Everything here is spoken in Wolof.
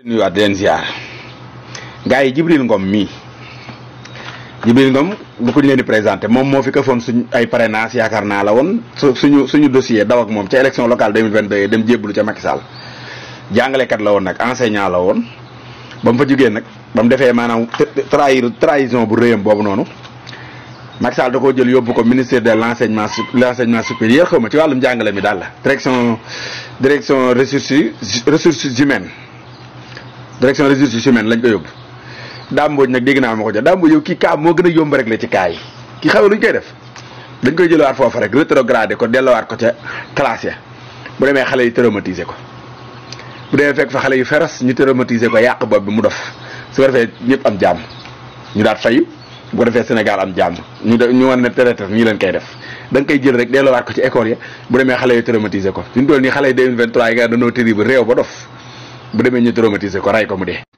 nuyuwaat di leen ziar gars yi Jibril Ngom mii Jibril Ngom du ko ñu leen di présenté moom moo fi këfoon suñ ay parrainage yaakaar naa la woon suñu dossier daw ak moom ca élection locale 2022 dem jébbalu ca Macky Sall jàngalekat la woon nag enseignant la woon ba mu fa jógee nag ba mu defee maanaam trahison bu rëyam boobu noonu Macky Sall da koo jël yóbbu ko ministère de l'enseignement supérieur xaw ma ci wàllum jàngale mi daal la direction ressources humaines lañ ko yóbbu. Dame Mbodj nag dégg naa ma ko jox Dame Mbodj yow kii kaa moo gën a yomb rek la ci kaa yi kii xaw luñ koy def dañ koy jëlawaat foofu rek rétrogradé ko dellowaat ko ca classe ya bu demee xale yi traumatiser ko bu demee fekk fa xale yu féroce ñu traumatiser ko yàq bopp bi mu dof su ko defee ñëpp am jàmm ñu daat fayu bu ko defee Sénégal am jàmm ñu wan ne traité ñu leen koy def da nga koy jël rek dellowaat ko ci école ya bu demee xale yu traumatiser ko fi mu toll nii xale yi 2023 yi nga dañoo terrible réew ba dof bu demee ñu traumatiser ko ray ko mu dee.